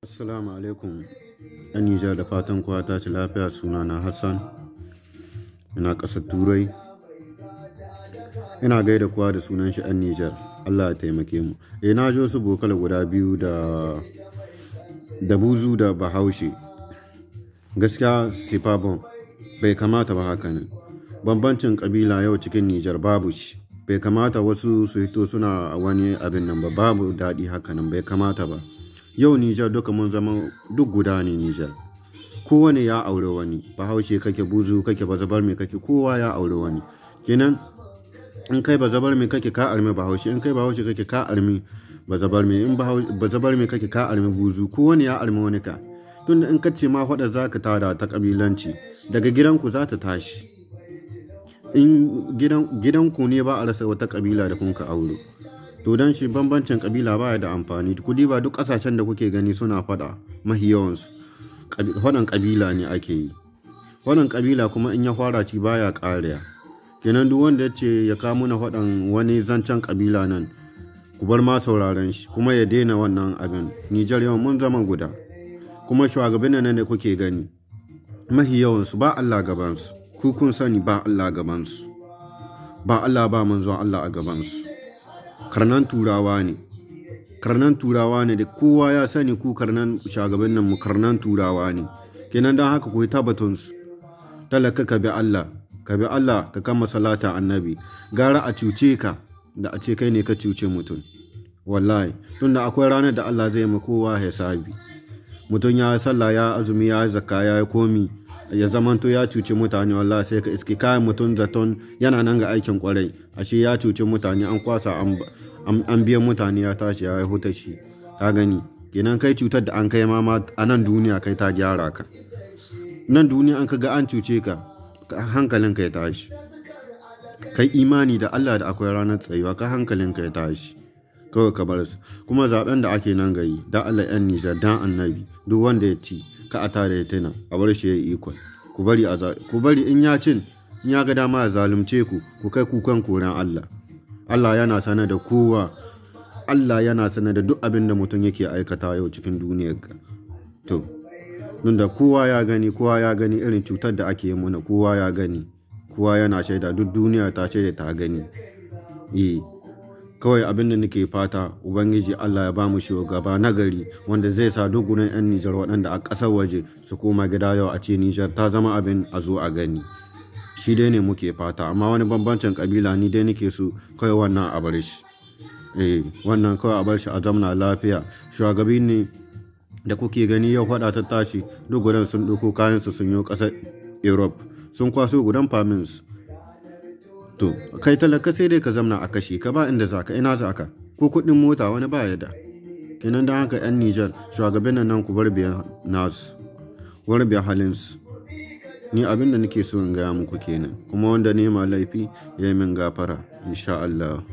Assalamu alaikum. 'Yan Nijar, da fatan kowa ta ci lafiya. Sunana Hassan. Ina ƙasar Turai. Ina gaida kowa da sunan shi, 'yan Nijar. Allah ya taimake mu. Eh, na ji wasu vocal guda biyu da Buzu da Bahaushe. Gaskiya c'est pas bon. Bai kamata ba haka ne. Bambancin ƙabila yau cikin Nijar babu shi. Bai kamata wasu su hito suna wani abin nan ba, babu daɗi haka nan, bai kamata ba. Yau Nijar duka mun zama duk guda ne Nijar. Kowane ya aure wani. Bahaushe kake, Buzu kake, Bazabarme kake, kowa ya aure wani. Kenan in kai Bazabarme kake, ka armi Bahaushe, in kai Bahaushe kake, ka armi Bazabarme, in Bazabarme kake, ka armi Buzu, kowane ya armi wani ka. Tunda in ka ce ma faɗa za ka tada ta ƙabilanci, daga gidanku za ta tashi. In gidanku ne ba a rasa wata ƙabila da kun ka auro. To, don shi bambancin ƙabila baya da amfani. Ku diba duk ƙasashen da kuke gani suna faɗa, mahi yawansu faɗan ƙabila ne ake yi. Faɗan ƙabila kuma in ya fara ci baya ƙariya. Kenan duk wanda ya ce ya kawo mana faɗan wani zancen ƙabila nan, ku bar ma sauraron shi kuma ya daina wannan abin. Nijar yau mun zama guda. Kuma shugabannin nan da kuke gani, mahi yawansu ba Allah gabansu. Ku kun sani ba Allah gabansu. Ba Allah ba manzon Allah a gabansu. Karnan Turawa ne. Karnan Turawa ne da kowa ya sani, ku karnan shugabannin mu karnan Turawa ne. Kenan don haka ku yi tabbatunsu. Talaka, ka bi Allah, ka bi Allah, ka kama salata Annabi. Gara a cuce ka da a ce kai ne ka cuce mutum. Wallahi, tunda akwai ranar da Allah zai ma kowa hisabi. Mutum ya yi sallah, ya azumi, ya yi zakka, ya yi komi, ya zamanto ya cuci mutane, wallahi sai ka iske kayan mutum zaton yana nan ga aikin kwarai, ashe ya cuci mutane, an kwasa an biyan mutane, ya tashi ya huta shi. Ka gani, kenan kai cutar da an kai ma a nan duniya kai ta gyara ka. Nan duniya an ka ga an cuce ka, hankalin ka ya tashi. Kai imani da Allah da akwai ranar tsayuwa, ka hankalin ka ya tashi. Kawai ka bar su. Kuma zaben da ake nan gayi, da Allah 'yan Nijar, dan Annabi, duk wanda ya ci, ka a tare ya tuna, a bar shi ya yi ikon. Ku bari in ya cin, in ya ga dama ya zalunce ku, ku kai kukan koran Allah. Allah yana sanar da kowa. Allah yana sanar da duk abin da mutum yake aikata yau cikin duniyar ga. To, da kowa ya gani, kowa ya gani irin cutar da ake yi mana, kowa ya gani. Kowa yana shaida, duk duniya ta shaida, ta gani. Eh, kawai abin da nake fata, Ubangiji Allah ya ba mu shugaba nagari wanda zai sa duk gurin 'yan Nijar waɗanda a ƙasar waje su koma gida, yau a ce Nijar ta zama abin a zo a gani. Shi dai ne muke fata, amma wani bambancin ƙabila ni dai nake so kawai wannan a bar shi. Eh, wannan kawai a bar shi, a zamna lafiya. Shugabanni ne da kuke gani, yau faɗa ta tashi, duk gudan sun ɗauko kayansu sun yi ƙasar Europe, sun kwaso gudan famines. To, kai talaka sai dai ka zamna a kashe ka, ba inda za ka, ina za ka, ko kuɗin mota wani ba ya da. Kenan don haka 'yan Nijar, shugabannin nan, ku bar biyan nasu, bar biyan halinsu. Ni abin da nake so in gaya muku kenan, kuma wanda ne ma laifi ya yi min gafara, insha Allah.